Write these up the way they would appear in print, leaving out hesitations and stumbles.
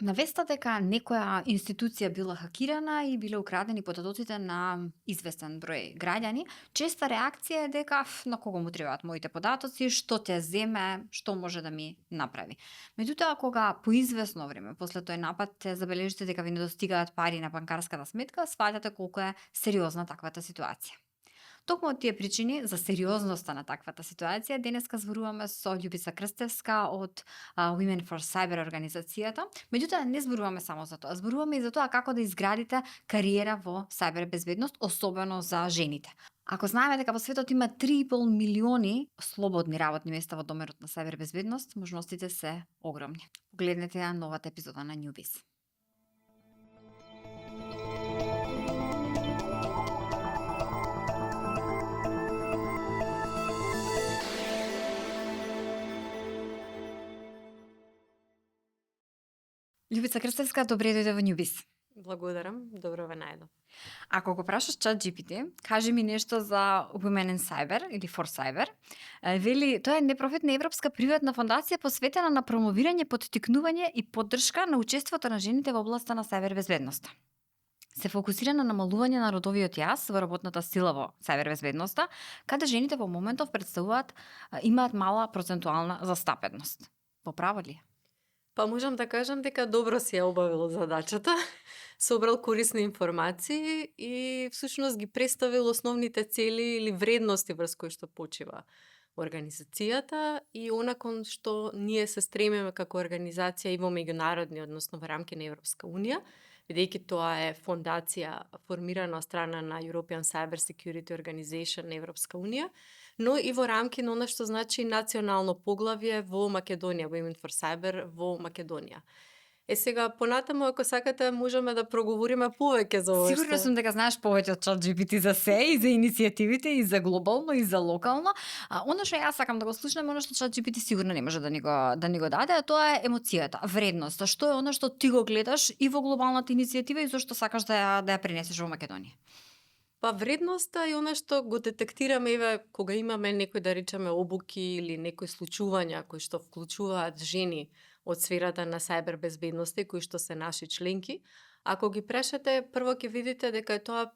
Навеста дека некоја институција била хакирана и биле украдени податоците на известен број граѓани, честа реакција е дека на кого му требаат моите податоци, што ќе земе, што може да ми направи. Меѓутоа, кога по известно време после тој напад те забележите дека ви недостигаат пари на банкарската сметка, сваќате колку е сериозна таквата ситуација. Токму од тие причини за сериозноста на таквата ситуација, денеска зборуваме со Љубица Крстевска од Women for Cyber организацијата. Меѓутоа, не зборуваме само за тоа, зборуваме и за тоа како да изградите кариера во сајбер безбедност, особено за жените. Ако знаеме дека во светот има 3,5 милиони слободни работни места во доменот на сајбер безбедност, можностите се огромни. Погледнете ја новата епизода на Newbies. Љубица Крстевска, добре дојде во Newbies. Благодарам, добро ве најдов. Ако го прашаш ChatGPT, кажи ми нешто за Women in Cyber или For Cyber. Вели, тоа е непрофитна европска приватна фондација посветена на промовирање, поттикнување и поддршка на учеството на жените во областа на сајбер безбедноста. Се фокусира на намалување на родовиот јас во работната сила во сајбер безбедноста, каде жените во моментов представуваат имаат мала процентуална застапеност. Во право ли е? Па можам да кажам дека добро си ја обавил задачата, собрал корисни информации и всушност ги представил основните цели или вредности врз кои што почива организацијата и она кон што ние се стремиме како организација и во меѓународни, односно во рамки на Европска унија, бидејќи тоа е фондација формирана од страна на European Cyber Security Organization на Европска унија, но и во рамки на она што значи национално поглавје во Македонија, Women for Cyber во Македонија. Сега, понатаму, ако сакате, можеме да проговориме повеќе за ова. Сигурно сум дека знаеш повеќе од ChatGPT за се и за иницијативите и за глобално и за локално. Оно што јас сакам да го слушнам, оно што ChatGPT сигурно не може да ни го даде, а тоа е емоцијата, вредноста. Што е оно што ти го гледаш и во глобалната иницијатива и зошто сакаш да ја пренесеш во Македонија? Па вредноста е она што го детектираме еве кога имаме некои да речеме обуки или некои случувања кои што вклучуваат жени од сферата на сајбер безбедноста и кои што се наши членки. Ако ги прешете, прво ќе видите дека е тоа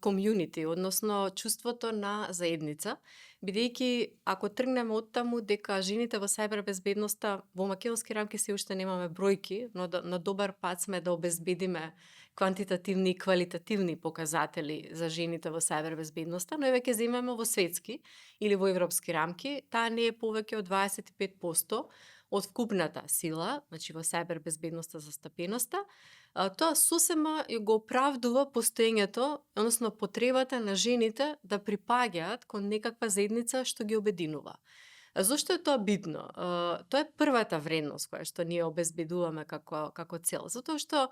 комјунити, односно чувството на заедница, бидејќи ако тргнеме од таму дека жените во сајбер безбедноста во македонски рамки се уште немаме бројки, но на добар пат сме да обезбедиме квантитативни и квалитативни показатели за жените во сајбер безбедноста, но еве ќе земеме во светски или во европски рамки, таа не е повеќе од 25% од вкупната сила, значи во сајбер безбедноста застапеноста. Тоа сосема го оправдува постоењето, односно потребата на жените да припаѓаат кон некаква заедница што ги обединува. Зошто е тоа битно? Тоа е првата вредност која што ние обезбедуваме како цел, затоа што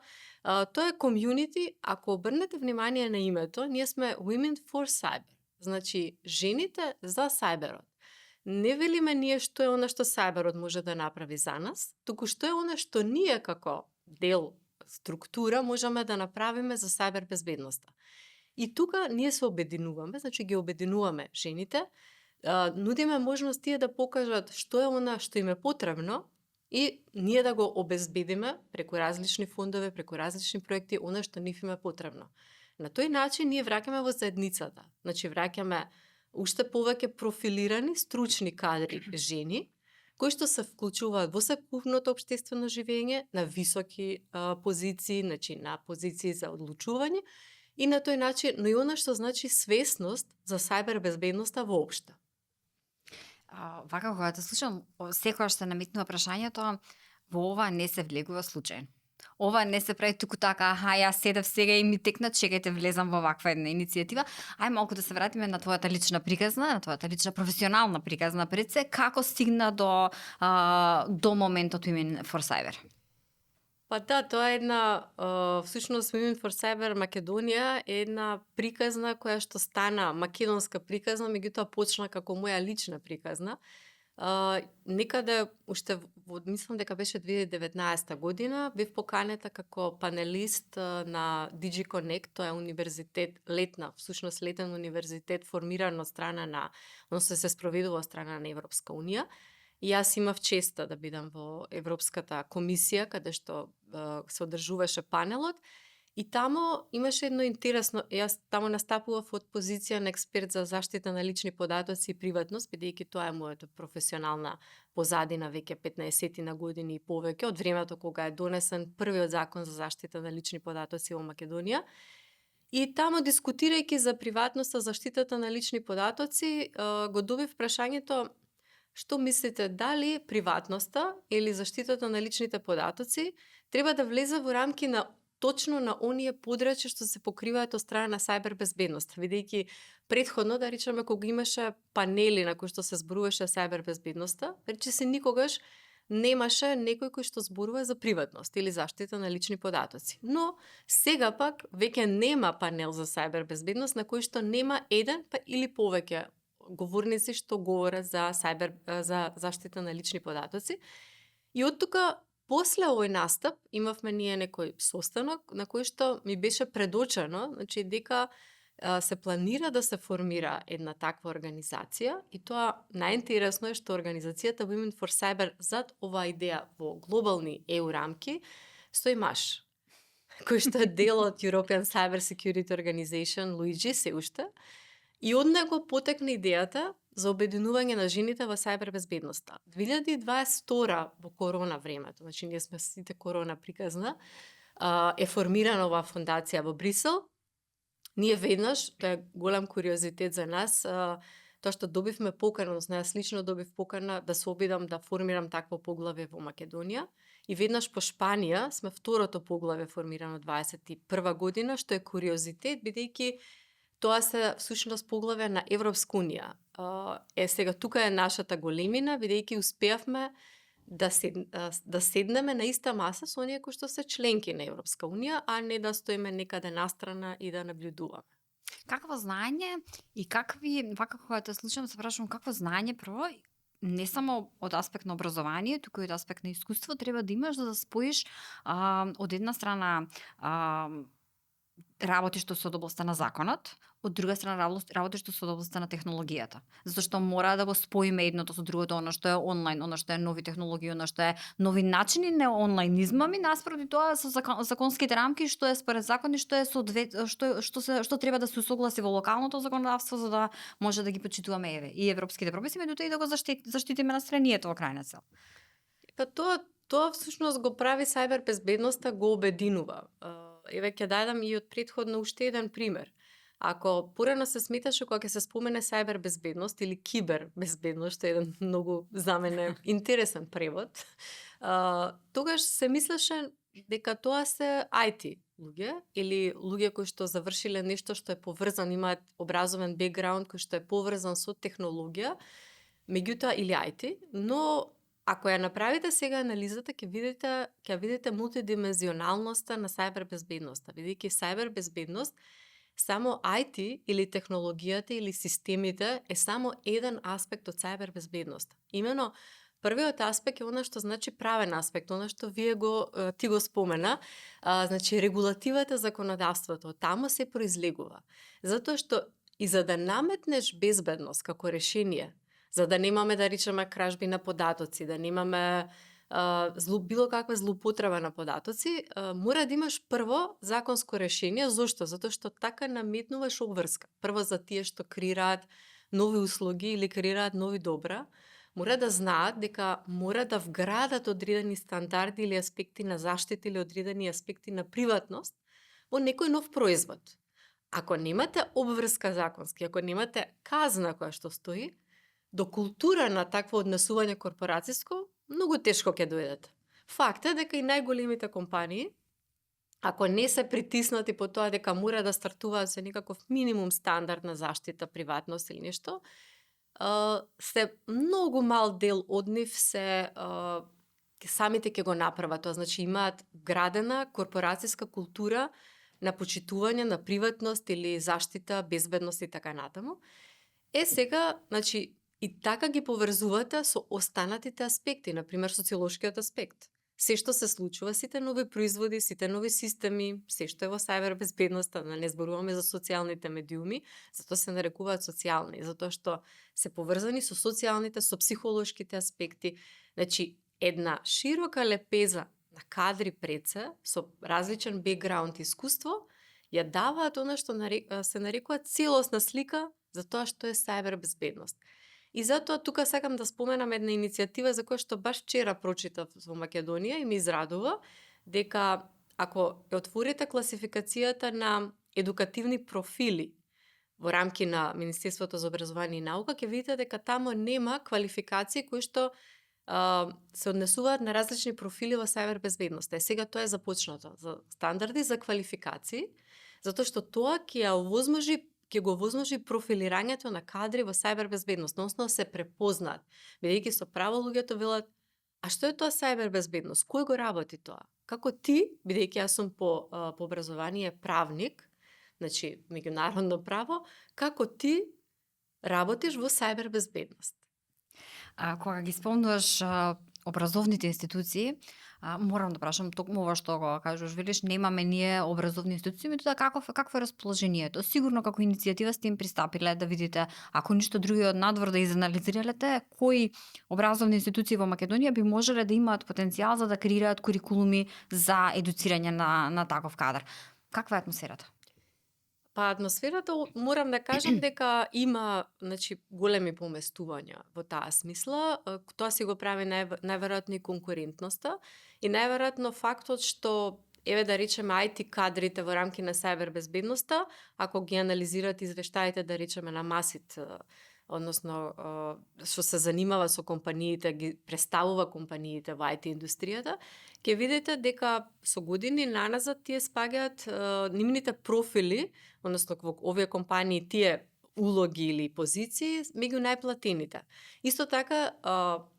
тоа е комјунити, ако обрнете внимание на името, ние сме Women for Cyber, значи жените за сајберот. Не велиме ние што е она што сајберот може да направи за нас, туку што е она што ние како дел структура можеме да направиме за сајбер безбедноста. И тука ние се обединуваме, значи ги обединуваме жените, нудиме можност тие да покажат што е она што им е потребно и ние да го обезбедиме преку различни фондове, преку различни проекти, она што нив им е потребно. На тој начин ние враќаме во заедницата, значи враќаме уште повеќе профилирани, стручни кадри жени, кои што се вклучуваат во секупното општествено живење на високи позиции, значи на позиции за одлучување и на тој начин, но и она што значи свесност за сајбер безбедноста воопшто. Вака кога те слушам, секогаш се наметнува прашањето, во ова не се влегува случајно. Ова не се прави туку така, јас седев сега и ми текна, чекајте влезам во ваква една иницијатива. Ај малку да се вратиме на твојата лична приказна, на твојата лична професионална приказна пред се, како стигна до моментот Women for Cyber? Па да, тоа е една, всушност Women for Cyber Македонија е една приказна која што стана македонска приказна, меѓутоа почна како моја лична приказна. Некаде, уште мислам дека беше 2019 година, бев поканета како панелист на DigiConnect, тоа е универзитет, летен универзитет формиран од страна на, односно се спроведува од страна на Европска унија. И јас имав честа да бидам во Европската комисија, каде што се одржуваше панелот. И тамо имаше едно интересно, јас тамо настапував од позиција на експерт за заштита на лични податоци и приватност, бидејќи тоа е мојата професионална позадина веќе 15 на години и повеќе, од времето кога е донесен првиот закон за заштита на лични податоци во Македонија. И тамо, дискутирајќи за приватноста, заштитата на лични податоци, го добив прашањето: што мислите, дали приватноста или заштитата на личните податоци треба да влезе во рамки на точно на оние подрачја што се покриваат од страна на сајбер безбедност, бидејќи претходно, да речеме, кога имаше панели на кои што се зборуваше сајбер безбедноста, рече се никогаш немаше некој кој што зборува за приватност или заштита на лични податоци. Но сега пак веќе нема панел за сајбер безбедност на кој што нема еден па или повеќе говорници што говорат за за заштита на лични податоци. И од тука, после овој настап, имавме ние некој состанок на кој што ми беше предочено, значи дека се планира да се формира една таква организација, и тоа најинтересно е што организацијата Women for Cyber зад оваа идеја во глобални EU рамки стои маж, кој што е дел од European Cyber Security Organization, Luigi се уште, и од него потекна идејата за обединување на жените во сајбер безбедноста. 2022 во корона времето, значи ние сме сите корона приказна, е формирана оваа фондација во Брисел. Ние веднаш, тоа е голем куриозитет за нас, тоа што добивме покана, односно јас лично добив покана да се обидам да формирам такво поглаве во Македонија. И веднаш по Шпанија сме второто поглаве формирано 21 година, што е куриозитет, бидејќи тоа се всушност поглаве на Европска унија. Сега тука е нашата големина, бидејќи успеавме да седнеме на иста маса со оние кои што се членки на Европска унија, а не да стоиме некаде настрана и да наблюдуваме. Какво знаење и какви, вака кога те слушам, се прашувам какво знаење прво, не само од аспект на образование, туку и од аспект на искуство треба да имаш за да споиш од една страна работиш што со областта на законот, од друга страна работиш што со областта на технологијата. Затоа што мора да го споиме едното со другото, оно што е онлайн, оно што е нови технологии, оно што е нови начини на онлајнизмами, наспроти тоа со законските рамки, што е според закони, што е што треба да се усогласи во локалното законодавство за да може да ги почитуваме и европските прописи, меѓутоа и да го заштитиме населението во крајна цел. Па тоа всушност го прави сајбер безбедноста, го обединува. Еве ќе дадам и од претходно уште еден пример. Ако порано се сметаше кога ќе се спомене сајбер безбедност или кибер безбедност, што е еден многу за мене интересен превод, тогаш се мислеше дека тоа се IT луѓе или луѓе кои што завршиле нешто што е поврзан, имаат образовен бекграунд кој што е поврзан со технологија, меѓутоа или IT, но ако ја направите сега анализата, ќе видите мултидимензионалноста на сајбер безбедноста, бидејќи сајбер безбедност само IT или технологијата или системите е само еден аспект од сајбер безбедност. Имено првиот аспект е она што значи правен аспект, она што ти го спомена, значи регулативата, законодавството, тамо се произлегува. Затоа што и за да наметнеш безбедност како решение, за да немаме, да речеме, кражби на податоци, да немаме било каква злоупотреба на податоци, мора да имаш прво законско решение. Зошто? Затоа што така наметнуваш обврска. Прво за тие што креираат нови услуги или креираат нови добра, мора да знаат дека мора да вградат одредени стандарди или аспекти на заштита или одредени аспекти на приватност во некој нов производ. Ако немате обврска законски, ако немате казна која што стои, до култура на такво однесување корпорацијско, многу тешко ќе дојдете. Факт е дека и најголемите компании, ако не се притиснати по тоа дека мора да стартуваат со некаков минимум стандард на заштита, приватност или нешто, се многу мал дел од нив самите ќе го направат. Тоа значи имаат вградена корпорацијска култура на почитување на приватност или заштита, безбедност и така натаму. Сега, значи, и така ги поврзувате со останатите аспекти, например социолошкиот аспект. се што се случува, сите нови производи, сите нови системи, се што е во сајбер безбедноста, да не зборуваме за социјалните медиуми, затоа се нарекуваат социјални, затоа што се поврзани со социјалните, со психолошките аспекти. Значи, една широка лепеза на кадри пред се, со различен бекграунд искуство, ја даваат она што се нарекува целосна слика за тоа што е сајбер безбедност. И затоа тука сакам да споменам една иницијатива за која што баш вчера прочитав во Македонија и ми израдува, дека ако ја отворите класификацијата на едукативни профили во рамки на Министерството за образование и наука, ќе видите дека тамо нема квалификации кои што се однесуваат на различни профили во сајбер безбедноста. Сега тоа е започнато за стандарди за квалификации, затоа што тоа ќе го овозможи профилирањето на кадри во сајбер безбедност, односно се препознаат, бидејќи со право луѓето велат: а што е тоа сајбер безбедност? Кој го работи тоа? Како ти, бидејќи јас сум по образование правник, значи меѓународно право, како ти работиш во сајбер безбедност? Кога ги спомнуваш образовните институции, морам да прашам токму ова што го кажуваш, велиш немаме ние образовни институции, меѓутоа какво е расположението? Сигурно како иницијатива сте им пристапиле да видите, ако ништо друго од надвор да изанализиралете, кои образовни институции во Македонија би можеле да имаат потенцијал за да креираат курикулуми за едуцирање на таков кадар. Каква е атмосферата? Па атмосферата морам да кажам дека има, значи, големи поместувања во таа смисла. Тоа си го прави најверојатно и конкурентноста и најверојатно фактот што еве да речеме IT кадрите во рамки на сајбер безбедноста, ако ги анализирате извештаите да речеме на Масит, односно што се занимава со компаниите, ги представува компаниите во IT индустријата, ќе видите дека со години наназад тие спагаат нивните профили, односно во овие компании тие улоги или позиции меѓу најплатените. Исто така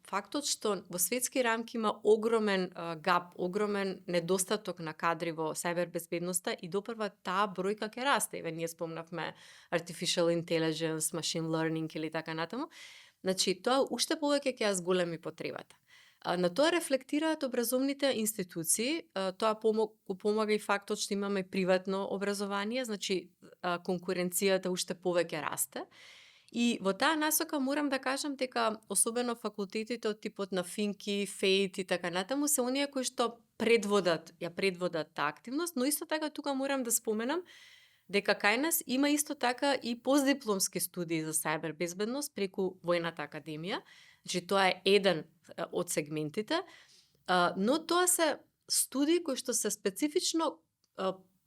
фактот што во светски рамки има огромен гап, огромен недостаток на кадри во сајбер безбедноста и допрва таа бројка ќе расте. Еве ние спомнавме artificial intelligence, machine learning или така натаму. Значи тоа уште повеќе ќе ја зголеми потребата. На тоа рефлектираат образовните институции, тоа помага и фактот што имаме приватно образование, значи конкуренцијата уште повеќе расте. И во таа насока морам да кажам дека особено факултетите од типот на Финки, Фейт и така натаму се оние кои што предводат таа активност, но исто така тука морам да споменам дека кај нас има исто така и постдипломски студии за сајбер безбедност преку Војната академија. Значи тоа е еден од сегментите, но тоа се студии кои што се специфично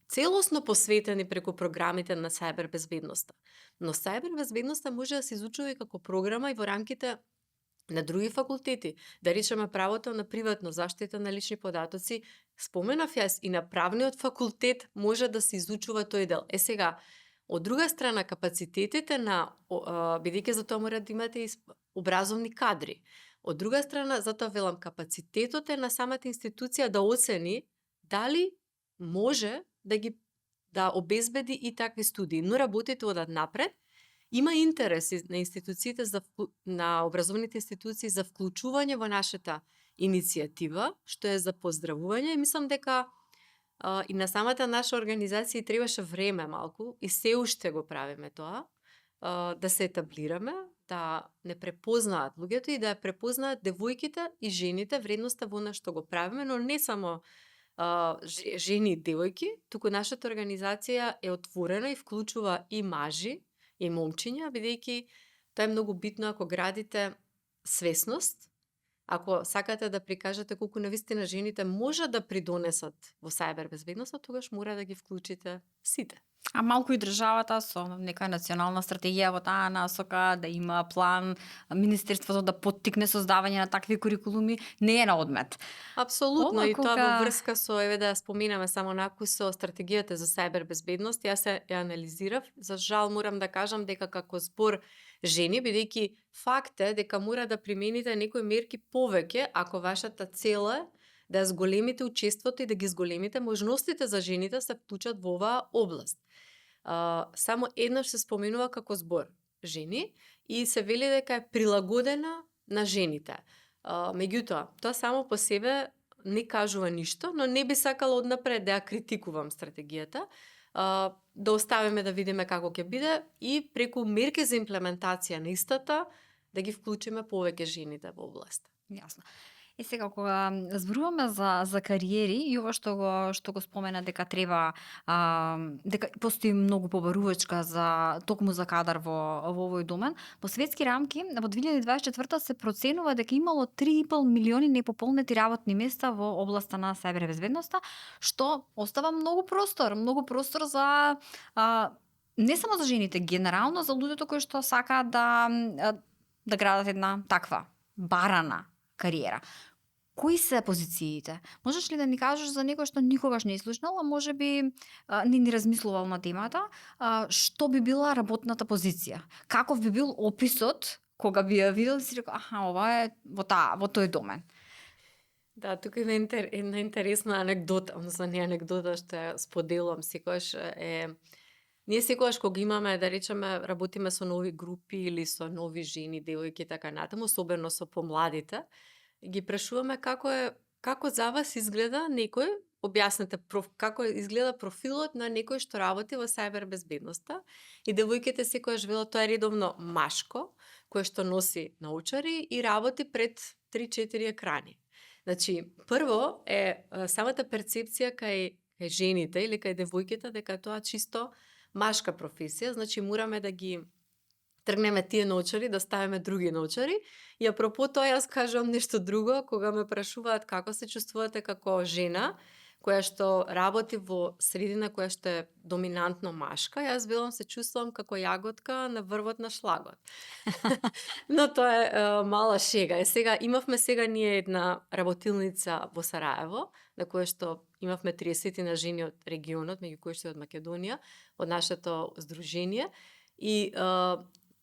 целосно посветени преку програмите на сајбер безбедноста. Но сајбер безбедноста може да се изучува и како програма и во рамките на други факултети. Да речеме правото на приватно заштита на лични податоци, споменав јас и на правниот факултет може да се изучува тој дел. Сега, од друга страна, капацитетите на, бидејќи за тоа мора да имате и образовни кадри. Од друга страна, затоа велам, капацитетот е на самата институција да оцени дали може да обезбеди и такви студии. Но работите одат напред. Има интерес на институциите на образовните институции за вклучување во нашата иницијатива, што е за поздравување и мислам дека и на самата наша организација требаше време малку и се уште го правиме тоа, да се етаблираме, да не препознаат луѓето и да ја препознаат девојките и жените вредноста во она што го правиме, но не само жени и девојки, туку нашата организација е отворена и вклучува и мажи, и момчиња, бидејќи тоа е многу битно ако градите свесност, ако сакате да прикажете колку навистина жените може да придонесат во сајбер безбедноста, тогаш мора да ги вклучите сите. А малку и државата со нека национална стратегија во таа насока, да има план, Министерството да поттикне создавање на такви курикулуми, не е на одмет. Апсолутно, и тоа во врска со, еве да споминаме само накус со стратегијата за сајбер безбедност, јас ја анализирав. За жал морам да кажам дека како збор жени, бидејќи факт е дека мора да примените некои мерки повеќе ако вашата цел е да зголемите учеството и да ги зголемите можностите за жените се вклучат во оваа област. Само еднаш се споменува како збор жени и се вели дека е прилагодена на жените. Меѓутоа, тоа само по себе не кажува ништо, но не би сакала однапред да ја критикувам стратегијата. Да оставиме да видиме како ќе биде и преку мерки за имплементација на истата да ги вклучиме повеќе жените во област. Јасно. И сега кога зборуваме за кариери и ова што го спомена дека треба дека постои многу побарувачка за токму за кадар во овој домен, во светски рамки во 2024 се проценува дека имало 3,5 милиони непополнети работни места во областа на сајбербезбедноста, што остава многу простор за не само за жените, генерално за луѓето кои што сакаат да градат една таква барана кариера. Кои се позициите? Можеш ли да ни кажеш за некој што никогаш не е слушнал, а можеби не ни размислувал на темата, што би била работната позиција? Каков би бил описот кога би ја видел и си рекол, аха, ова е во тој домен? Да, тука има една интересна анекдота, односно не анекдота, што ја споделувам секогаш ние секогаш кога имаме, да речеме, работиме со нови групи или со нови жени, девојки и така натаму, особено со помладите, ги прашуваме како за вас изгледа некој, објаснете како изгледа профилот на некој што работи во сајбер безбедноста, и девојките секогаш велат тоа е редовно машко, кое што носи научари и работи пред 3-4 екрани. Значи, прво е самата перцепција кај жените или кај девојките дека тоа чисто машка професија, значи мораме да ги тргнеме тие научари, да ставиме други научари. И апропо тоа јас кажувам нешто друго, кога ме прашуваат како се чувствувате како жена, која што работи во средина која што е доминантно машка, јас велам се чувствувам како јаготка на врвот на шлагот. Но тоа е мала шега. Сега имавме ние една работилница во Сараево, на која што имавме 30 на жени од регионот, меѓу кои што од Македонија, од нашето здружение, и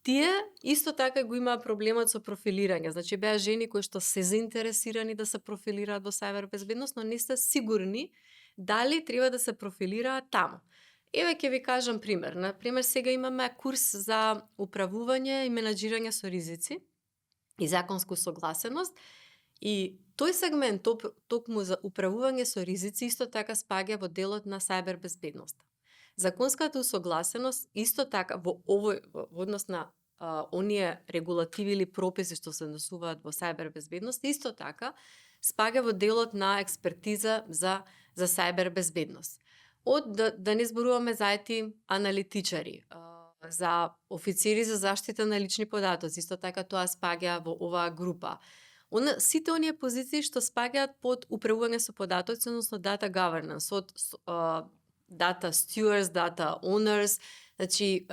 тие исто така го имаа проблемот со профилирање. Значи беа жени кои што се заинтересирани да се профилираат во сајбер безбедност, но не се сигурни дали треба да се профилираат таму. Еве ќе ви кажам пример. Например, сега имаме курс за управување и менаџирање со ризици и законску согласеност, и тој сегмент токму за управување со ризици исто така спаѓа во делот на сајбер безбедноста. Законската усогласеност исто така во однос на оние регулативи или прописи што се однесуваат во сајбер безбедност, исто така спаѓа во делот на експертиза за сајбер безбедност. Да не зборуваме за IT аналитичари, за официри за заштита на лични податоци, исто така тоа спаѓа во оваа група. Сите оние позиции што спаѓаат под управување со податоци, односно data governance, од data stewards, data owners, значи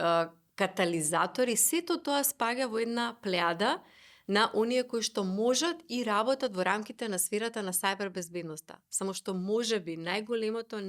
катализатори, сето тоа спаѓа во една плејада на оние кои што можат и работат во рамките на сферата на сајбер безбедноста. Само што можеби најголемото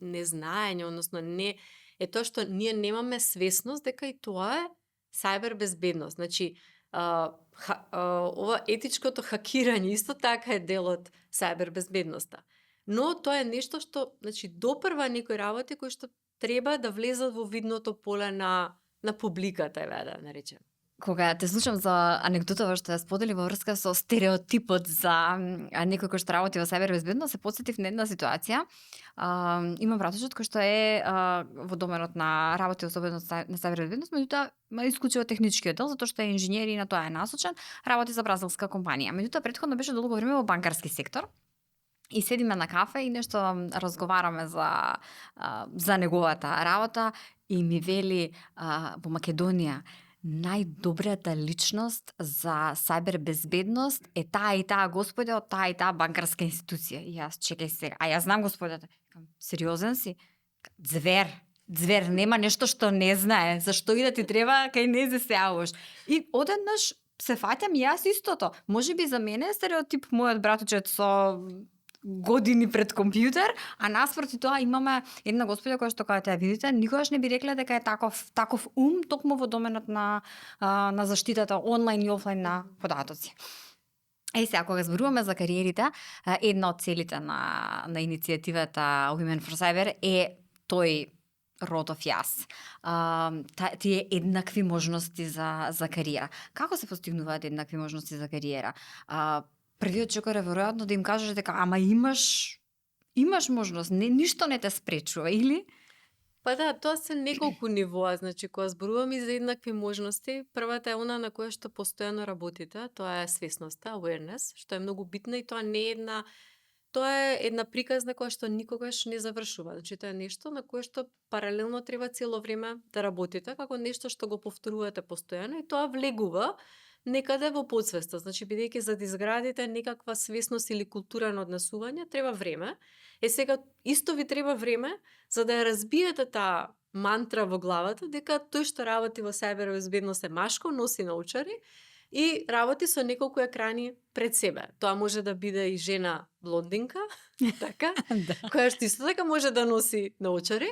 незнаење, односно не е тоа што ние немаме свесност дека и тоа е сајбер безбедност. Значи, ова етичкото хакирање исто така е дел од сајбер безбедноста. Но тоа е нешто што, значи, допрва некои работи кои што треба да влезат во видното поле на публиката, еве да наречем. Кога те слушам за анекдотава што ја сподели во врска со стереотипот за некој кој што работи во сајбер безбедност, се потсетив на една ситуација. Имам братовчет кој што е во доменот на работи особено на сајбер безбедност, меѓутоа исклучува техничкиот дел затоа што е инженер и на тоа е насочен, работи за бразилска компанија. Меѓутоа претходно беше долго време во банкарски сектор. И седиме на кафе и нешто разговараме за неговата работа и ми вели во Македонија најдобрата личност за сајбер безбедност е таа и таа господја од таа и таа банкарска институција. И јас чекај сега, а јас знам господјата. Сериозен си? Звер, нема нешто што не знае. Зашто и да ти треба кај не се сеаваш? И одеднаш се фаќам јас истото. Можеби за мене е стереотип мојот братучет со години пред компјутер, а наспроти тоа имаме една господја која што кога ја видите, никогаш не би рекле дека е таков ум токму во доменот на заштитата онлайн и офлайн на податоци. Сега, кога зборуваме за кариерите, една од целите на иницијативата Women for Cyber е тој род of јас. Тие еднакви можности за кариера. Како се постигнуваат еднакви можности за кариера? Првиот чекор е веројатно да им кажеш дека ама имаш можност, ништо не те спречува или? Па да, тоа се неколку нивоа, значи кога зборуваме за еднакви можности, првата е она на која што постојано работите, тоа е свесноста, awareness, што е многу битна и тоа е една приказна која што никогаш не завршува. Значи тоа е нешто на кое што паралелно треба цело време да работите, како нешто што го повторувате постојано и тоа влегува некаде во подсвеста. Значи бидејќи за да изградите некаква свесност или култура на однесување треба време. Сега исто ви треба време за да ја разбиете таа мантра во главата дека тој што работи во сајбербезбедност е машко, носи научари и работи со неколку екрани пред себе. Тоа може да биде и жена блондинка, така, Да. која што исто така може да носи научари,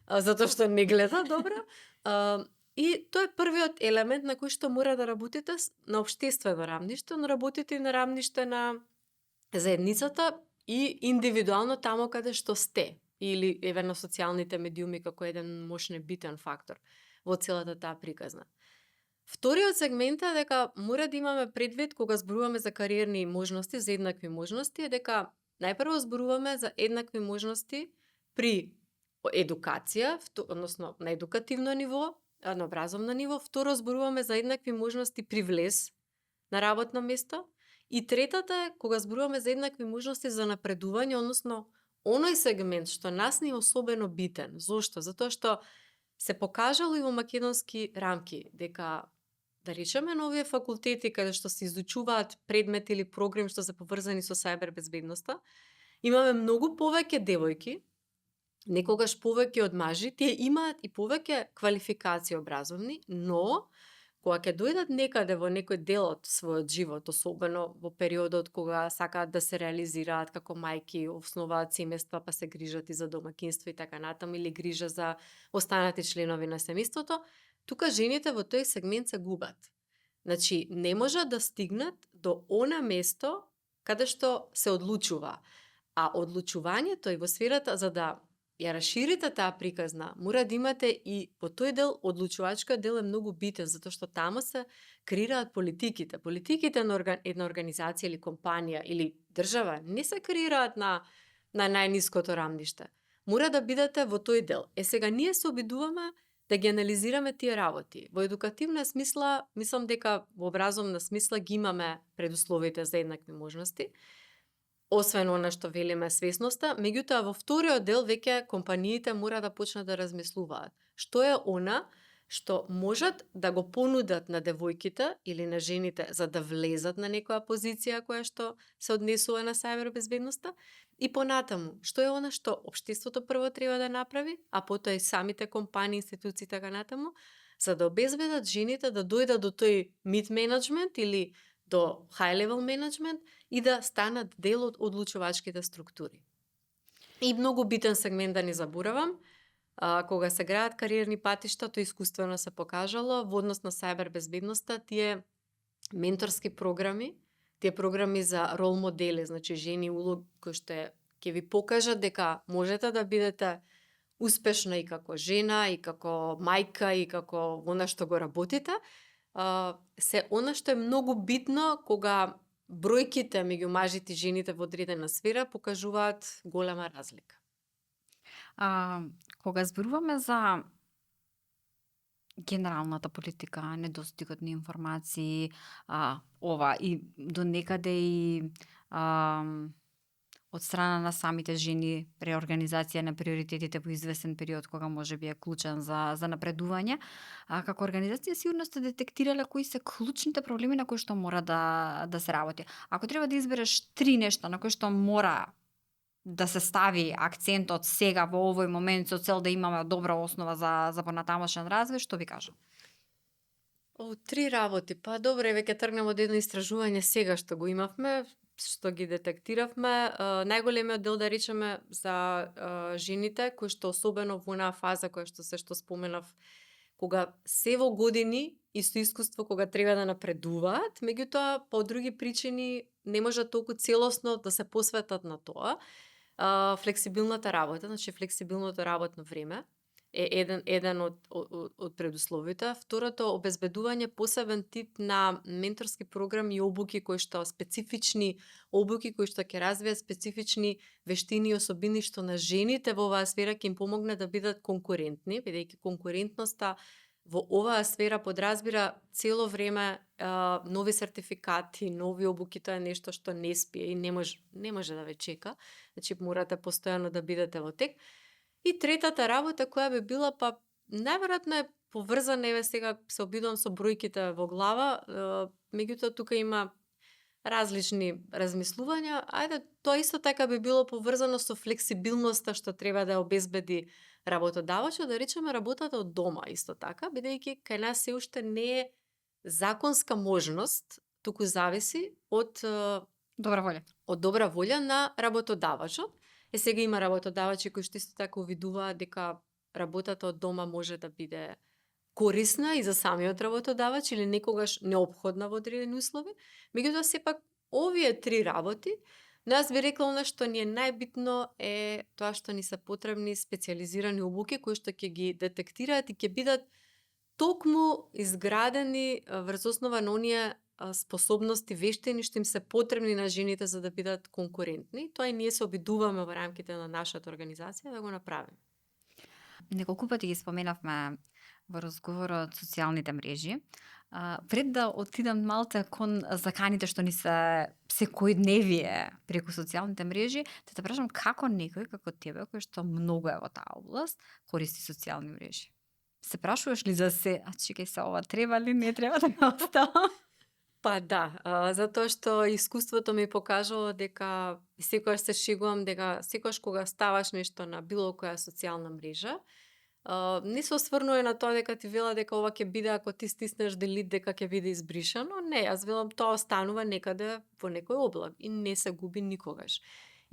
затоа што не гледа добро. И тоа е првиот елемент на кој што мора да работите на општествено рамниште, но работите и на рамниште на заедницата и индивидуално тамо каде што сте или еве на социјалните медиуми како еден мощен битен фактор во целата таа приказна. Вториот сегмент е дека мора да имаме предвид кога зборуваме за кариерни можности, за еднакви можности, е дека најпрво зборуваме за еднакви можности при едукација, односно на едукативно ниво, на образовно ниво, второ зборуваме за еднакви можности при влез на работно место и третата е кога зборуваме за еднакви можности за напредување, односно оној сегмент што нас не е особено битен. Зошто? Затоа што се покажало и во македонски рамки дека да речеме на овие факултети каде што се изучуваат предмети или програми што се поврзани со сајбербезбедноста, имаме многу повеќе девојки, некогаш повеќе од мажи, тие имаат и повеќе квалификации образовни, но кога ќе дојдат некаде во некој дел од својот живот, особено во периодот кога сакаат да се реализираат како мајки, основаат семејства па се грижат и за домакинство и така натаму или грижа за останати членови на семејството, тука жените во тој сегмент се губат. Значи, не можат да стигнат до она место каде што се одлучува. А одлучувањето и во сферата, за да ја расширите таа приказна, мора да имате и во тој дел, одлучувачкиот дел е многу битен, затоа што таму се креираат политиките. Политиките на една организација или компанија или држава не се креираат на најниското рамниште. Мора да бидете во тој дел. Сега ние се обидуваме да ги анализираме тие работи. Во едукативна смисла, мислам дека во образовна смисла ги имаме предусловите за еднакви можности, освен она што велиме свесноста, меѓутоа во вториот дел веќе компаниите мора да почнат да размислуваат. Што е она што можат да го понудат на девојките или на жените за да влезат на некоја позиција која што се однесува на сајбербезбедноста и понатаму, што е она што општеството прво треба да направи, а потоа и самите компании, институции така натаму, за да обезбедат жените да дојдат до тој mid management или до high level management и да станат дел од одлучувачките структури. И многу битен сегмент да не заборавам, кога се граат кариерни патишта, тоа искуствено се покажало во однос на сајбербезбедноста, тие менторски програми, тие програми за рол модели, значи жени улог кои што ќе ви покажат дека можете да бидете успешна и како жена, и како мајка, и како она што го работите, се она што е многу битно кога бројките меѓу мажите и жените во одредена сфера покажуваат голема разлика. Кога зборуваме за генералната политика, недостигот на информации, ова и до некаде и од страна на самите жени реорганизација на приоритетите во известен период кога може би е клучен за напредување, како организација сигурно сте детектирале кои се клучните проблеми на кои што мора да се работи. Ако треба да избереш 3 нешта на кои што мора да се стави акцентот сега во овој момент со цел да имаме добра основа за понатамошен развој, што би кажа? 3 работи. Па добре, веќе тргнем од едно истражување сега што го имавме, што ги детектиравме. Најголемиот дел да речеме за жените кои што особено во онаа фаза која што споменав, кога се во години и со искуство кога треба да напредуваат, меѓутоа по други причини не можат толку целосно да се посветат на тоа. Флексибилната работа, значи флексибилното работно време, е еден од предусловите. Второто, обезбедување посебен тип на менторски програми и обуки кои што специфични обуки кои што ќе развијат специфични вештини и особини што на жените во оваа сфера ќе им помогне да бидат конкурентни, бидејќи конкурентноста во оваа сфера подразбира цело време нови сертификати, нови обуки, тоа е нешто што не спие и не може да ве чека. Значи морате постојано да бидете во тек. И третата работа која би била, па најверојатно е поврзана, еве сега се обидувам со бројките во глава, меѓутоа тука има различни размислувања. Ајде, тоа исто така би било поврзано со флексибилноста што треба да обезбеди работодавачот, да речеме работата од дома исто така, бидејќи кај нас се уште не е законска можност, туку зависи од Добра волја. добра волја на работодавачот. Сега има работодавачи кои што исто така увидуваат дека работата од дома може да биде корисна и за самиот работодавач или некогаш неопходна во одредени услови. Меѓутоа сепак овие три работи, но јас би рекла она што ни е најбитно е тоа што ни се потребни специјализирани обуки кои што ќе ги детектираат и ќе бидат токму изградени врз основа на оние способности, вештини што им се потребни на жените за да бидат конкурентни. Тоа и ние се обидуваме во рамките на нашата организација да го направиме. Неколку пати ги споменавме во разговорот социјалните мрежи. Пред да отидам малце кон заканите што ни се секојдневие преку социјалните мрежи, те прашам како некој како тебе, кој што многу е во таа област, користи социјални мрежи. Се прашуваш ли за се, чекај се, ова треба ли, не треба да ме оставам? Па да, затоа што искуството ми покажало дека секогаш се шегувам дека секогаш кога ставаш нешто на било која социјална мрежа, не се осврнува на тоа дека ти вела дека ова ќе биде ако ти стиснеш делит дека ќе биде избришано. Не, јас велам тоа останува некаде во некој облак и не се губи никогаш.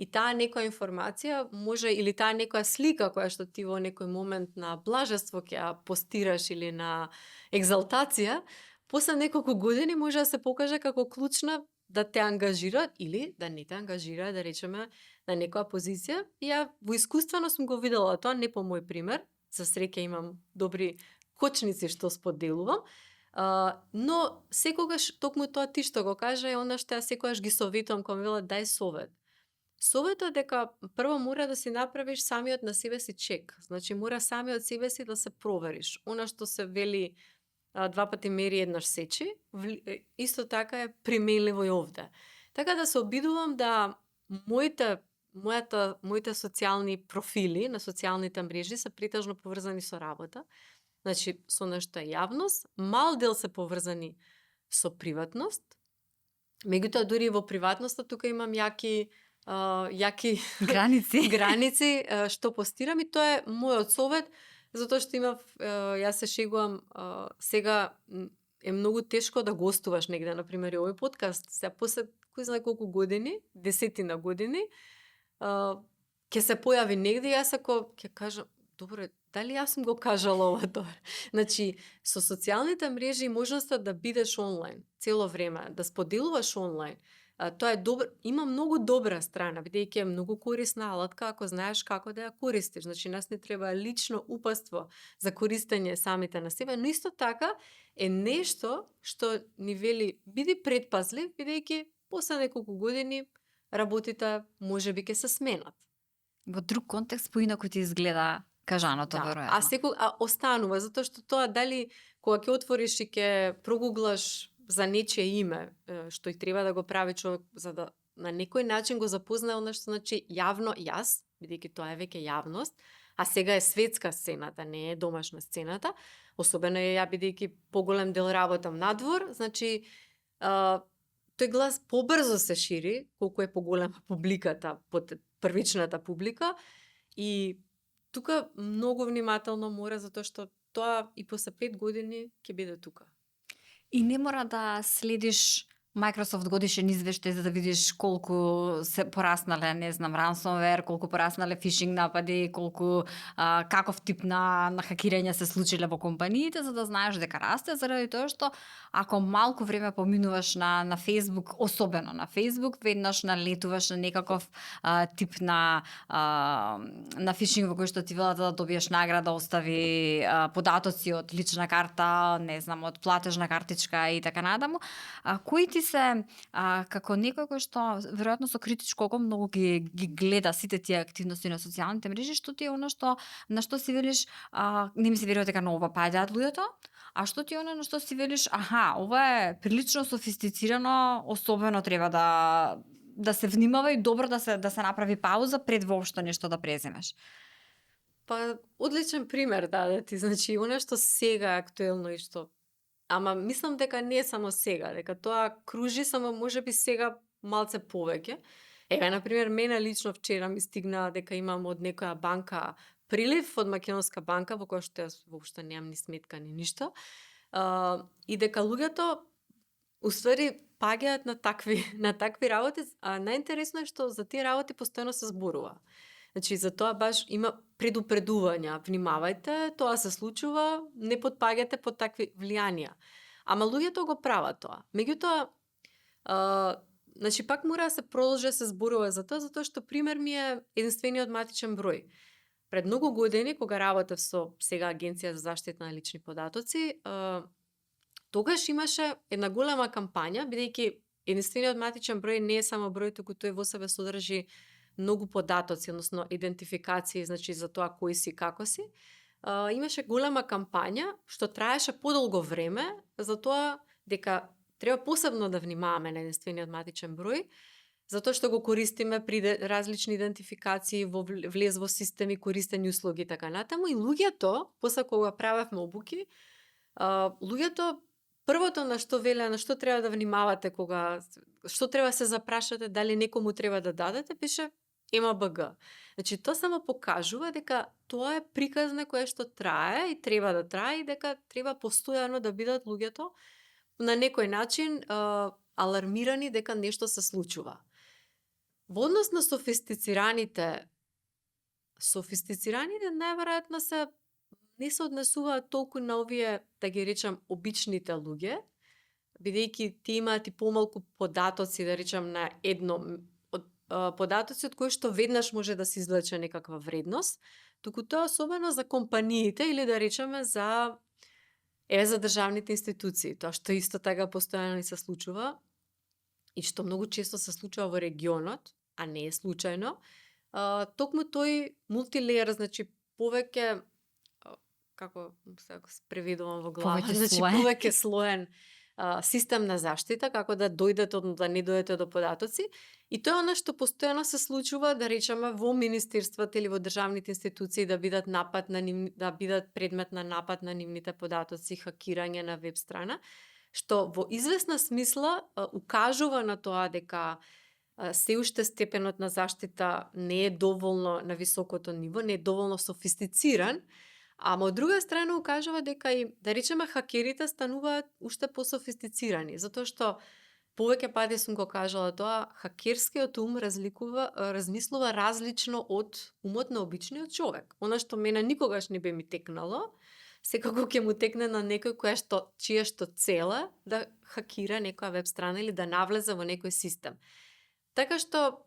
И таа некоја информација може или таа некоја слика која што ти во некој момент на блажество ќе ја постираш или на екзалтација, после неколку години може да се покаже како клучна да те ангажира или да не те ангажира, да речеме, на некоја позиција. И ја во искуствено сум го видела тоа, не по мој пример, за среќа имам добри кочници што споделувам, но секогаш токму тоа ти што го кажа е она што ја секогаш ги советувам кога вела дај совет. Советот дека прво мора да си направиш самиот на себе си чек. Значи мора самиот себе си да се провериш. Она што се вели два пати мери еднаш сечи, исто така е применливо и овде. Така да се обидувам да моите социјални профили на социјалните мрежи се претежно поврзани со работа. Значи со нешто е јавност, мал дел се поврзани со приватност. Меѓутоа дури во приватноста тука имам јаки граници што постирам и тоа е мојот совет. Затоа што јас се шегувам, сега е многу тешко да гостуваш негде, например, овој подкаст. Сега после кој знае колку години, десетина години, ќе се појави негде и јас ако ќе кажам, добро, дали јас сум го кажала ова тоа? Значи, со социјалните мрежи и можноста да бидеш онлайн цело време, да споделуваш онлайн, тоа е добро, има многу добра страна, бидејќи е многу корисна алатка ако знаеш како да ја користиш. Значи, нас не треба лично упатство за користење самите на себе, но исто така е нешто што ни вели биди предпазлив, бидејќи после неколку години работите можеби ќе се сменат. Во друг контекст поинаку ти изгледа кажаното, веројатно. А останува, затоа што тоа дали кога ќе отвориш и ќе прогуглаш за нечие име, што и треба да го прави човек за да на некој начин го запознае она што значи јавно јас, бидејќи тоа е веќе јавност, а сега е светска сцената, не е домашна сцената, особено ја бидејќи поголем дел работам надвор, значи тој глас побрзо се шири, колку е поголема публиката, под првичната публика и тука многу внимателно мора, затоа што тоа и после 5 години ќе биде тука. И не мора да следиш Microsoft годишен извештај за да видиш колку се пораснале, не знам, ransomware, колку пораснале фишинг напади, колку каков тип на хакирање се случиле во компаниите, за да знаеш дека расте, заради тоа што ако малку време поминуваш на Facebook, особено на Facebook, веднаш налетуваш на некаков тип на фишинг во кој што ти велат да добиеш награда, остави податоци од лична карта, не знам, од платежна картичка и така надаму, кои ти се како некој кој што веројатно со критичко око многу ги гледа сите тие активности на социјалните мрежи, што ти е она што на што си велиш не ми се верува дека на ова паѓаат луѓето, а што ти е она на што си велиш ова е прилично софистицирано, особено треба да се внимава и добро да се направи пауза пред воопшто нешто да преземеш. Па, одличен пример даде ти, значи, она што сега е актуелно и што ама мислам дека не е само сега, дека тоа кружи, само можеби сега малце повеќе. Еве, например, мене лично вчера ми стигна дека имам од некоја банка прилив, од македонска банка, во која што јас воопшто немам ни сметка ни ништо, и дека луѓето уствари паѓаат на такви работи, а најинтересно е што за тие работи постојано се зборува. Значи, за тоа баш има предупредувања, внимавајте, тоа се случува, не потпаѓате под такви влијанија. Ама луѓето го прават тоа. Меѓутоа, значи, пак мора да се продолжи да се зборува за тоа, затоа што пример ми е единствениот матичен број. Пред многу години, кога работев со сега Агенција за заштита на лични податоци, тогаш имаше една голема кампања, бидејќи единствениот матичен број не е само број, туку тој во себе содржи многу податоци, односно идентификации, значи за тоа кој си, како си. Имаше голема кампања што траеше подолго време за тоа дека треба посебно да внимаваме на единствениот матичен број, затоа што го користиме при различни идентификации, влез во системи, користење услуги и така натаму. И луѓето, после кога правевме обуки, луѓето првото на што веле, на што треба да внимавате што треба се запрашате, дали некому треба да дадете, пише МБГ. Значи, тоа само покажува дека тоа е приказна која што трае и треба да трае и дека треба постојано да бидат луѓето на некој начин алармирани дека нешто се случува. Во однос на софистицираните најверојатно не се однесуваат толку на овие, да ги речам, обичните луѓе, бидејќи ти имаат и помалку податоци, да речам, на податоци од кои што веднаш може да се извлече некаква вредност, туку тоа особено за компаниите или да речеме за државните институции, тоа што исто така постојано ни се случува и што многу често се случува во регионот, а не е случајно, токму тој мултилеер, значи повеќе како се преведувам во глава, значи повеќе слоен систем на заштита, како да дојдете, да не дојдете до податоци. И тоа е она што постојано се случува, да речеме, во министерствата или во државните институции да бидат предмет на напад на нивните податоци, хакирање на веб страна, што во известна смисла укажува на тоа дека се уште степенот на заштита не е доволно на високото ниво, не е доволно софистициран, ама од друга страна укажува дека и, да речеме, хакерите стануваат уште пософистицирани, затоа што повеќе пати сум го кажала тоа, хакерскиот ум размислува различно од умот на обичниот човек. Она што мене никогаш не би ми текнало, секако ќе му текне на некој чија цела да хакира некоја веб страна или да навлезе во некој систем. Така што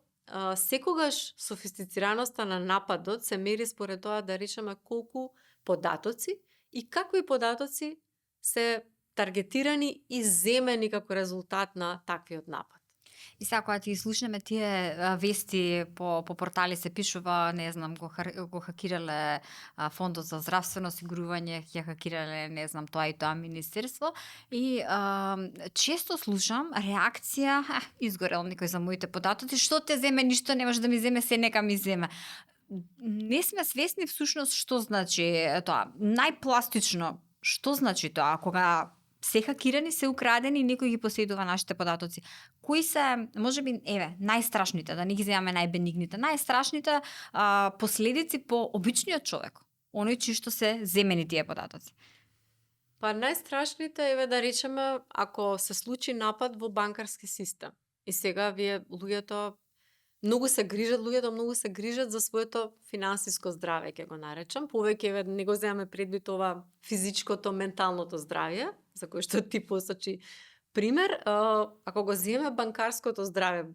секогаш софистицираноста на нападот се мери според тоа, да речеме, колку податоци и какви податоци се таргетирани и земени како резултат на таквиот напад. И сега кога ти слушнеме тие вести по портали се пишува, не знам, го хакирале Фондот за здравствено осигурување, ќе хакирале, не знам, тоа и тоа министерство, и често слушам реакција, изгорел некој за моите податоци, што те земе, ништо не може да ми земе, се нека ми земе. Не сме свесни всушност што значи тоа. Најпластично, што значи тоа, кога се хакирани, се украдени и некој ги поседува нашите податоци. Кои се, можеби, најстрашните, да не ги земаме најбенигните, најстрашните последици по обичниот човек, оној чии што се земени тие податоци? Па најстрашните еве да речеме ако се случи напад во банкарски систем. И сега вие луѓето многу се грижат за своето финансиско здраве, ќе го наречам. Повеќе еве не го земаме предвид ова физичкото, менталното здравје, за кое што ти посочи пример. Ако го земеме банкарското здраве,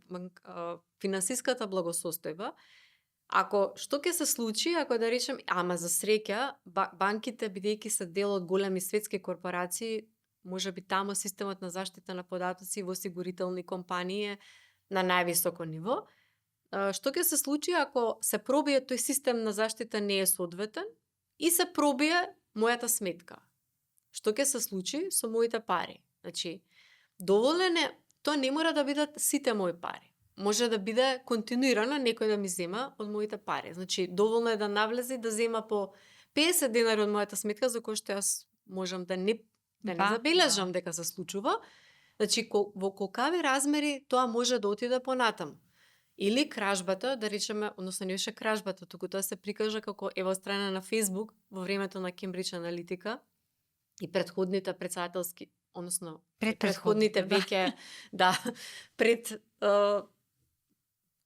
финансиската благосостојба, ако што ќе се случи, ако да речем, ама за среќа, банките бидејќи се дел од големи светски корпорации, можеби таму системот на заштита на податоци во осигурителни компании е на највисоко ниво. Што ќе се случи ако се пробие тој систем на заштита не е соодветен и се пробие мојата сметка? Што ќе се случи со моите пари? Значи, доволен е, тоа не мора да бидат сите мои пари. Може да биде континуирано некој да ми зема од моите пари. Значи, доволно е да навлезе и да зема по 50 денари од мојата сметка, за кој што јас можам да не забележам дека се случува. Значи, во колкави размери тоа може да отиде понатаму. Или кражбата, да речеме, односно не беше кражбата, туку тоа се прикажа како ево страна на Facebook во времето на Кембридж Аналитика и предходните председателски, односно предходните веќе, пред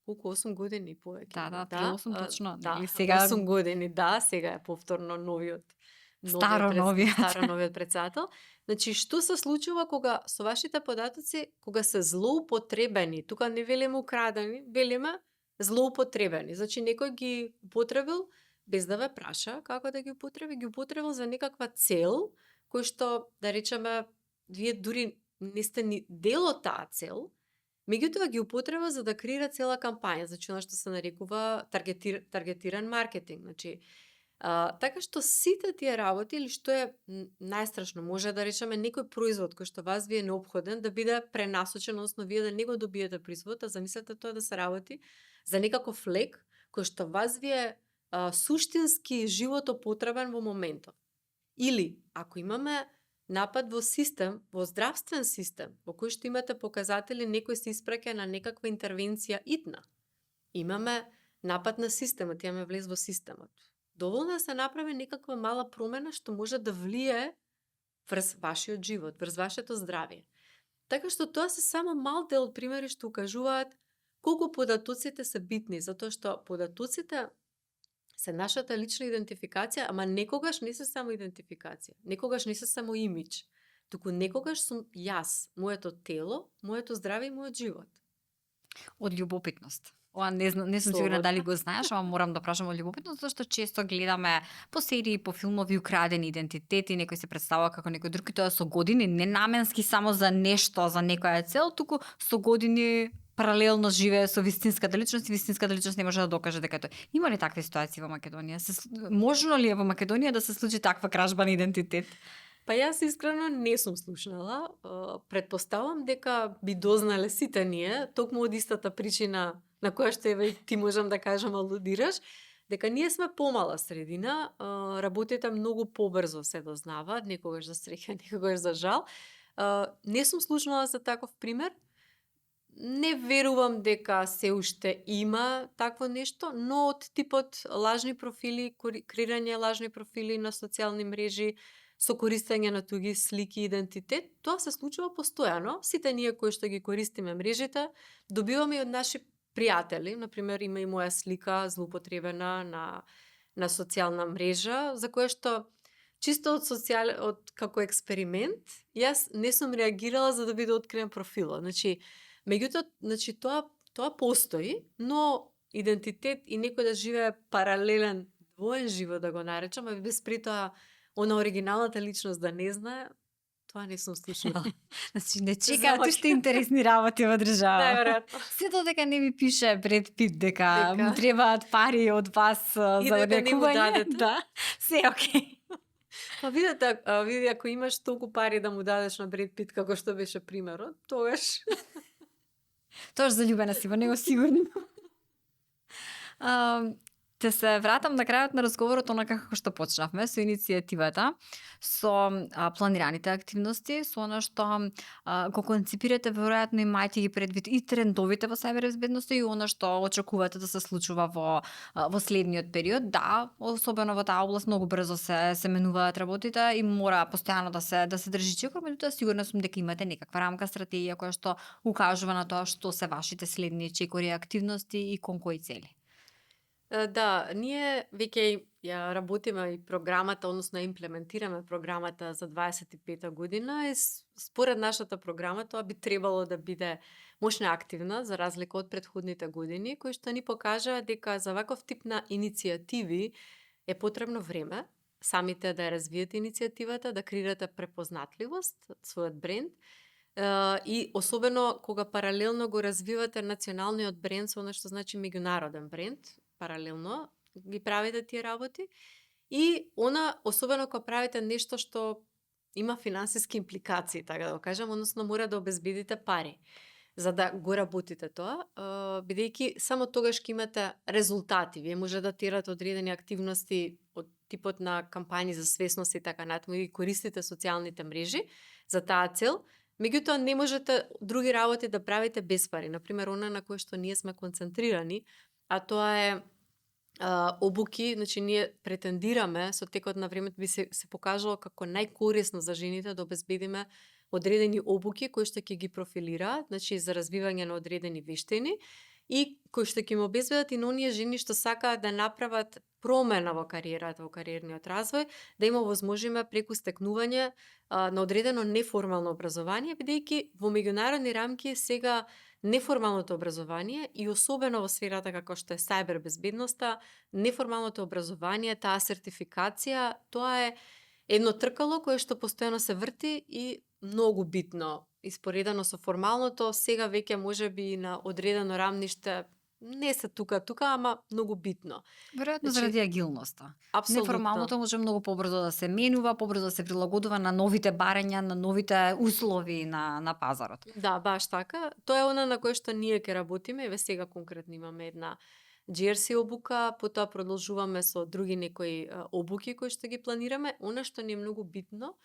колку 8 години повеќе. Да, 8 точно. Да, сега 8 години, сега е повторно новиот новиот председател. Значи, што се случува кога со вашите податоци, кога се злоупотребени, тука не велиме украдени, велиме злоупотребени. Значи, некој ги употребил без да ве праша како да ги употребил за некаква цел, кој што, да речеме, вие дури не сте ни дел од таа цел, меѓутоа ги употреба за да креира цела кампања, значи она што се нарекува таргетиран маркетинг. Значи, така што сите тие работи, или што е најстрашно, може да речеме некој производ кој што вас ви е необходен да биде пренасочен, односно вие да не го добиете производ, а замислете тоа да се работи за некаков лек кој што вас ви е суштински живото потребен во моментот. Или, ако имаме напад во систем, во здравствен систем, во кој што имате показатели некој се испраќа на некаква интервенција итна. Имаме напад на системот, имаме влез во системот. Доволно да се направи некаква мала промена што може да влие врз вашиот живот, врз вашето здравје. Така што тоа се само мал дел од примери што укажуваат колку податоците се битни, затоа што податоците се нашата лична идентификација, ама некогаш не се само идентификација, некогаш не се само имидж, туку некогаш сум јас, моето тело, моето здравје и мојот живот. Од љубопитност. Ова не сум сигурна дали го знаеш, ама морам да прашам од љубопитност, зашто често гледаме по серии, по филмови украдени идентитети, некој се представува како некој друг и тоа со години ненаменски само за нешто, за некоја цел, туку со години паралелно живее со вистинската личност и вистинската личност не може да докаже дека тоа. Има ли такви ситуации во Македонија? Можно ли е во Македонија да се случи таква кражба на идентитет? Па јас искрено не сум слушнала. Предпоставам дека би дознале сите ние, токму од истата причина на која што еве ти можам да кажам алудираш, дека ние сме помала средина, работите многу побрзо се дознаваат, некогаш за среќа, некогаш за жал. Не сум слушнала за таков пример. Не верувам дека се уште има такво нешто, но од типот лажни профили, креирање лажни профили на социјални мрежи, со користење на туги слики и идентитет, тоа се случува постојано. Сите ние кои што ги користиме мрежите, добиваме и од наши пријатели, например има и моја слика злоупотребена на социјална мрежа, за која што чисто од како експеримент, јас не сум реагирала за да биде откриен профилот. Значи, тоа постои, но идентитет и некој да живее паралелен двоен живот, да го наречам, а без при тоа она оригиналната личност да не знае, тоа не сум слушнала. Значи, не чекаат уште интересни работи во држава. Најверојатно. Сето дека не ви пише Бред Пит дека му требаат пари од вас за лекување. Да, се окей. Па види, ако имаш толку пари да му дадеш на Бред Пит, како што беше примерот, тогаш... Тоа заљубена си во него, сигурно. Ќе се вратам на крајот на разговорот онака како што почнавме со иницијативата, со планираните активности, со она што го концепирате веројатно имајќи ги предвид и трендовите во сајбер безбедноста и она што очекувате да се случува во следниот период. Да, особено во таа област многу брзо се менуваат работите и мора постојано да се држи чекор, меѓутоа сигурна сум дека имате некаква рамка, стратегија која што укажува на тоа што се вашите следни чекори, активности и кон кои цели. Да, ние веќе ја работиме и програмата, односно ја имплементираме програмата за 25-та година и според нашата програма тоа би требало да биде мощна активна за разлика од претходните години, кои што ни покажаа дека за ваков тип на иницијативи е потребно време, самите да ја развиете иницијативата, да креирате препознатливост, својот бренд, и особено кога паралелно го развивате националниот бренд со она што значи меѓународен бренд, паралелно ги правите тие работи и она особено кога правите нешто што има финансиски импликации, така да го кажам, односно мора да обезбедите пари за да го работите тоа, бидејќи само тогаш ќе имате резултати. Вие може да терате одредени активности од типот на кампањи за свесност и така натаму и користите социјалните мрежи за таа цел, меѓутоа не можете други работи да правите без пари. Например, она на кое што ние сме концентрирани, а тоа е обуки, значи ние претендираме со текот на времето би се покажало како најкорисно за жените да обезбедиме одредени обуки кои што ќе ги профилираат, значи за развивање на одредени вештини и кои што ќе им обезбедат и на оние жени што сакаат да направат промена во кариерата, во кариерниот развој, да им овозможиме преку стекнување на одредено неформално образование, бидејќи во меѓународни рамки сега неформалното образование и особено во сферата како што е сајбер безбедноста, неформалното образование, таа сертификација, тоа е едно тркало кое што постојано се врти и многу битно. Испоредено со формалното, сега веќе можеби на одредено рамниште не се тука, ама многу битно. Веројатно заради агилноста. Апсолутно. Неформалното може многу побрзо да се менува, побрзо да се прилагодува на новите барања, на новите услови на пазарот. Да, баш така. Тоа е она на кое што ние ќе работиме. Еве сега конкретно имаме една GRC обука, потоа продолжуваме со други некои обуки кои што ги планираме. Она што ни е многу битно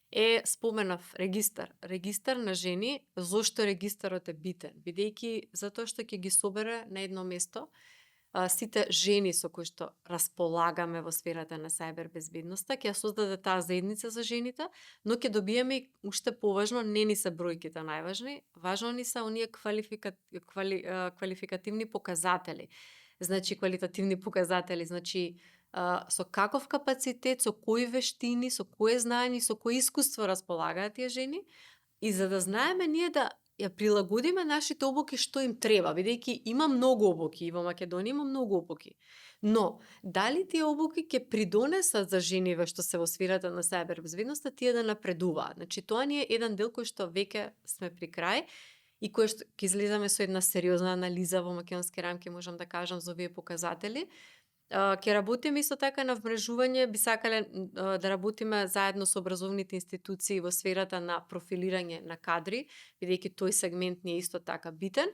е, споменав, регистар. Регистар на жени. Зошто регистарот е битен? Бидејќи затоа што ќе ги собере на едно место сите жени со кои што располагаме во сферата на сајбер безбедноста, ќе ја создаде таа заедница за жените, но ќе добиеме и уште поважно, не ни се бројките најважни, важно ни се оние квалификативни показатели. Значи, квалитативни показатели, значи со каков капацитет, со кои вештини, со кое знаење, со кое искуство располагаат тие жени и за да знаеме ние да ја прилагодиме нашите обуки што им треба, бидејќи има многу обуки и во Македонија има многу обуки. Но дали тие обуки ќе придонесат за жениве што се во сферата на сајбер безбедноста тие да напредуваат? Значи тоа ни е еден дел кој што веќе сме при крај и кој што ќе излеземе со една сериозна анализа во македонски рамки, можам да кажам, за овие показатели. Ќе работиме исто така на вмрежување, би сакале да работиме заедно со образовните институции во сферата на профилирање на кадри, бидејќи тој сегмент ни е исто така битен.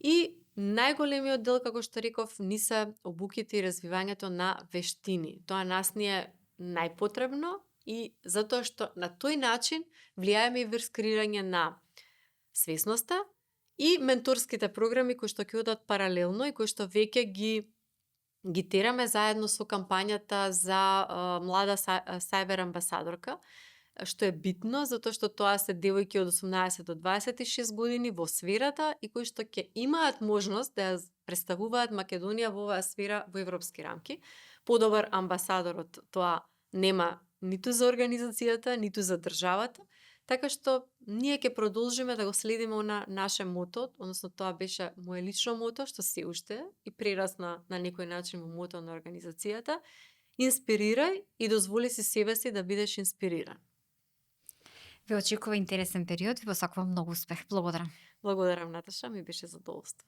И најголемиот дел, како што реков, ни се обуките и развивањето на вештини. Тоа нас ни е најпотребно и затоа што на тој начин влијаеме и врз креирање на свесноста и менторските програми кои што ќе одат паралелно и кои што веќе ги тераме заедно со кампањата за млада сајбер амбасадорка, што е битно, затоа што тоа се девојки од 18 до 26 години во сферата и кои што ќе имаат можност да ја представуваат Македонија во оваа сфера во европски рамки. Подобар амбасадор од тоа нема ниту за организацијата, ниту за државата, така што ние ќе продолжиме да го следиме на наше мото, односно тоа беше моje лично мото, што се уште и прерасна на некој начин во мото на организацијата. Инспирирај и дозволи си себе си да бидеш инспириран. Ве очекува интересен период и во сакувам многу успех. Благодарам. Благодарам, Наташа, ми беше задоволство.